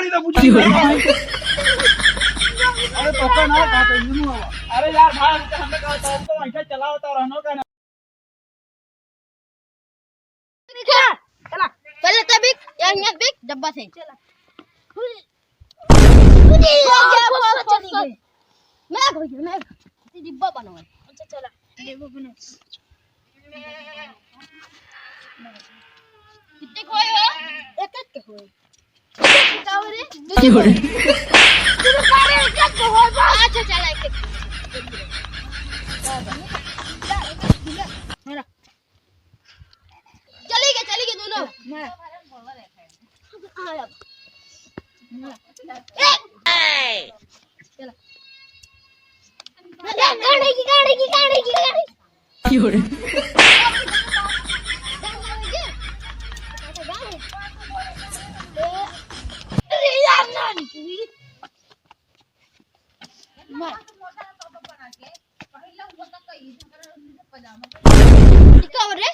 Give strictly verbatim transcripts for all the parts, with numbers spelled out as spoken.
अरे तो का ना, कहा तो यूं हुआ। अरे यार भाई, हमने कहा था, हम तो ऐसे चला होता रहना का ना। चला, चला। पहले तो बिक, यहाँ, यहाँ बिक, डब्बा से। चला। बस, बस, बस, बस। मैं हो गया, मैं। डिब्बा बनो। अच्छा, चला। डिब्बा बनो। कितने खोए हो? एक एक के खोए। का हो रे? क्यों रे? तू तो सारे एक एक के खोए बा। अच्छा, चला, एक एक। हाँ, रख। चली गए, चली गए दोनों। मैं। ए! चला। गाड़ी की, गाड़ी की, गाड़ी की, गाड़ी। क्यों रे? अरे यार, ना निकली। मार। का हो रे?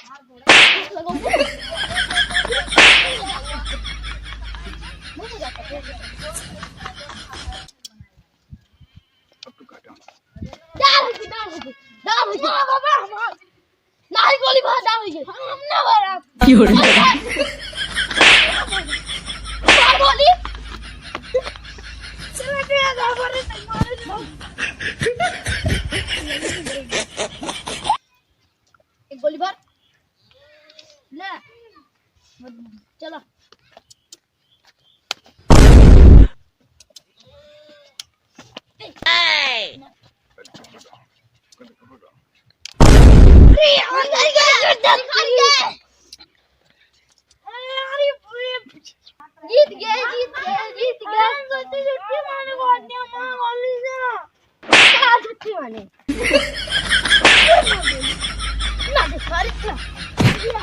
डाल, डाल, डाल, डाल। नाही गोली मार, डाल ये। हम ना मारा। क्यों रे? मार गोली। चला गया, ना मारे, नहीं मारे, ना। एक गोली मार। ले। चलो। जीत गए, जीत गए, जीत गए। कहाँ छुट्टी माने? ना दे, अरे ना।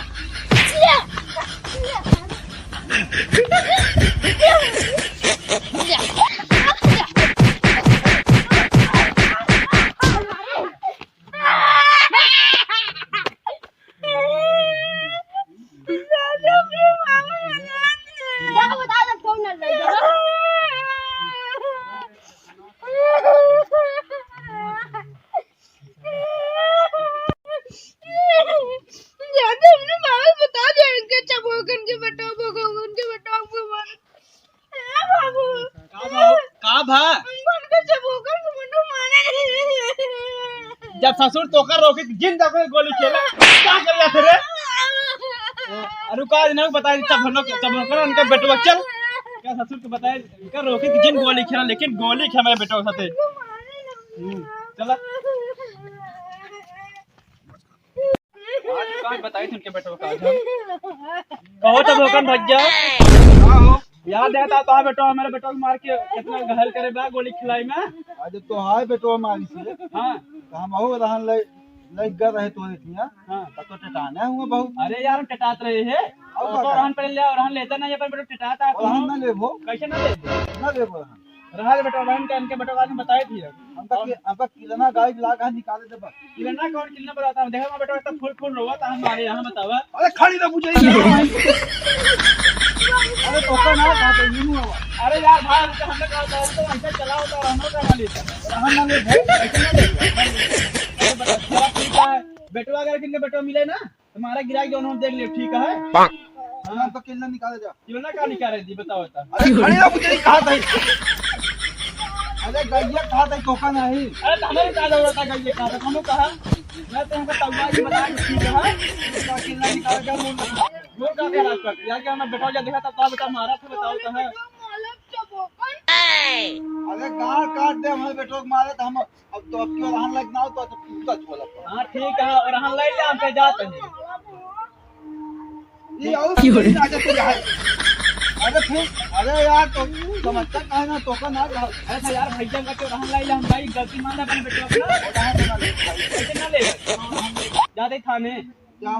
जाते हमने मामा बता दिया इनके चबोकन के बेटा, भगवान के बेटा, भगवान। ए बाबू। का भा? का भा? उनको चबोकन के बेटा मारे। जब ससुर तोका रोके जिन तक गोली खेला, का कर जाते रे? अरे का इन्हें बताए, चबोकन, चबोकन उनके बेटवा चल। क्या ससुर के बताए, इनका रोके जिन गोली खेला, लेकिन गोली खेला मेरे बेटवा साथे। हम्म, चला। आज का बताई तुमके बेटवा का आज हम। कहो तो भोकन भैया। का हो? याद है ता, तोहार बेटवा हमारे बेटवा के मार के कितना घायल करे बा गोली खिलाई में। आज तोहार बेटवा मारी से। हाँ। तो हम और रहन ले, ले गए रहे तोरे थिया। हाँ। तब तो टटाना हुआ बहुत। अरे यार, हम टटात रहे हैं। और और तो का? रहन पहले ले, और रहन लेता नहीं, अपन बेटवा टटाता है, और रहन ना लेबो। कैसे ना लेबो? ना लेबो रहन। रहा दे बेटा, बहन का, इनके बेटा का आदमी बताए दिए। हमका कि-, हमका किलना गाड़ी ला के निकाले दे बस। किलना कौन किलना बताता हूँ? देखो, मैं बेटा इतना फूल फूल रोवा था, हम मारे यहाँ बतावा। अरे खाली ना बुझाई। अरे तो का ना, कहा तो यूं हुआ। अरे यार भाई, हम तो, हम तो कहा था, हम तो ऐसे चला होता, रहना का ना लेता। रहन ना ले भाई, ऐसे ना ले। अरे बेटा, चला ठीक है, बेटवा अगर किनके बेटवा मिले ना, तुम्हारा गिराई जौन हम देख लियो, ठीक है? हाँ, तो किलना निकाले जा। किलना का निकाले जी, बताओ तो। अरे, खड़ी रहो, मुझे नहीं कहा था। अरे, गैया कहा था, तोका नहीं। अरे, तो हमारे का जरूरत है, गैया कहा था, हमको कहा। मैं तो हमको तलवार ही बता के ठीक है। तो किलना निकाले जा, मुंह, मुंह का क्या राज करती है? क्या मैं बेटा जा देखा था, तो बेटा मारा था, बताओ तो है। अरे, गाल काट दे, हमारे बेटों को मारे तो हम अब तो अब क्यों रहन लग ना हो तो, तो कुत्ता छोला पर। हाँ, ठीक है, और रहन लग जा, हम पे जाते हैं। ये और क्यों रे? आ जाते हैं। अरे फिर, अरे यार, तो समझता काहे ना, तो का ना रहा। अरे तो यार, भैया का क्यों रहन लग जा, हम भाई गलती मान ले अपने बेटवा का। ऐसे ना ले। जाते थाने। जा,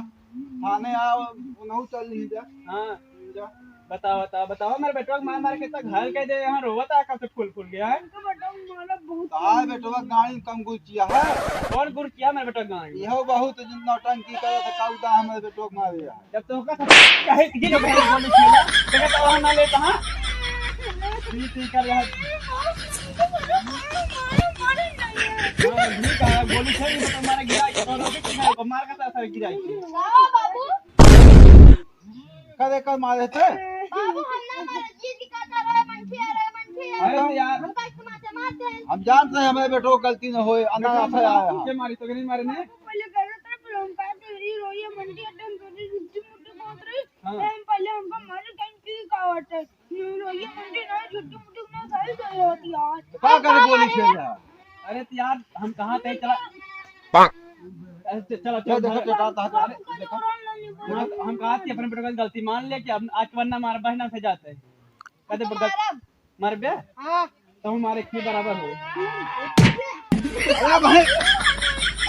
थाने आओ, उनहु चल ली जा। हाँ। जा। बताओ, बताओ, बताओ, मेरे बेटवा के मार, मार के इतना घायल कर दे, यहाँ रोवत है, कब से फूल, फूल गया है। उनका बेटवा मारा बहुत। का बेटवा गाड़ी में कम गुल किया है? कौन गुल किया मेरे बेटवा गाड़ी में? यह बहुत नौटंकी करत है, का उदा हमारे बेटवा के मारे है। जब तो का कहे कि जो बहन बोली खेला, तो कहता वहाँ ना लेता, हाँ? पी, पी कर रहा। हाँ, ठीक है, गोली खेल, ये तो मारा गिरा के, और अभी ठीक है, मार का साथ गिरा के। कदे कर मारे थे? बाबू, हम ना मारे, जी की कहता रहे, मंठी आ रहे, मंठी आ अरे रहे। यार। हम कैसे मारते, मारते हैं। हम जानते हैं, हमारे बेटो को गलती न होए, अनाथ बेटा, है, आया है। के मारी तो नहीं मारे ने? पहले कह रहे थे, फिर हम कहा, "तेरी रोइए, मंठी एकदम छोटी, छोटी, मोटी बहुत रही।" हाँ। हम पहले हमको मारे, कहीं की का होता है? नहीं, रोइए, मंठी ना, छोटी, मोटी ना, सही, सही होती है यार। का करे गोली खेल रहा? अरे तो यार, हम कहाँ थे, चला। अरे च-, चलो, चलो, चलो, देखो, चलो। चलो, चलो, अरे, देखो। हम, हम कहा थी अपने बेटे को गलती मान ले कि हम आज के बाद ना मार बहना से जाते हैं। कहते तो बगल मारब। मरबे? हाँ। तो हमारे की बराबर हो। अरे भाई,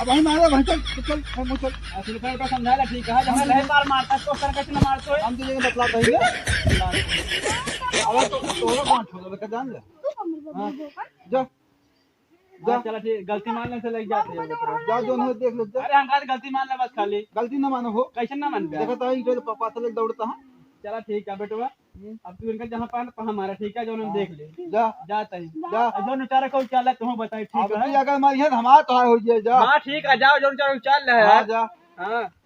अब भाई मारो भाई, चल, चल, चल, चल, चल। असली पर तो समझा ले, ठीक है, जब मैं रहे मार मारता तो सर कैसे ना मारते हो? हम तो ये बतला कहेंगे। अब तो, तो कौन छोड़ दे, जान ले। हाँ। जा। जा। हाँ, चला ठीक, गलती मान ले से लग जाते हैं। जा, जो नहीं देख ले, जा। अरे, हम कहा गलती मान ले बस खाली। गलती ना मानो हो। कैसे ना मानबे? देखा तो ईंटे प-, पत्थर लेके दौड़ता है। चला ठीक है बेटवा, हम्म। अब तू इनका जहाँ पान पा हमारा ठीक है, जो हम हाँ। देख ले। जा। जाता है। जा। और जो नचारा को क्या ले, तुम्हें बताई, ठीक अब है? तू अगर मरिहे तो हमारा तो हो जाए, जा। हाँ, ठीक है, जाओ, जो नचारा को चाल रहा है। हाँ, जा। हाँ।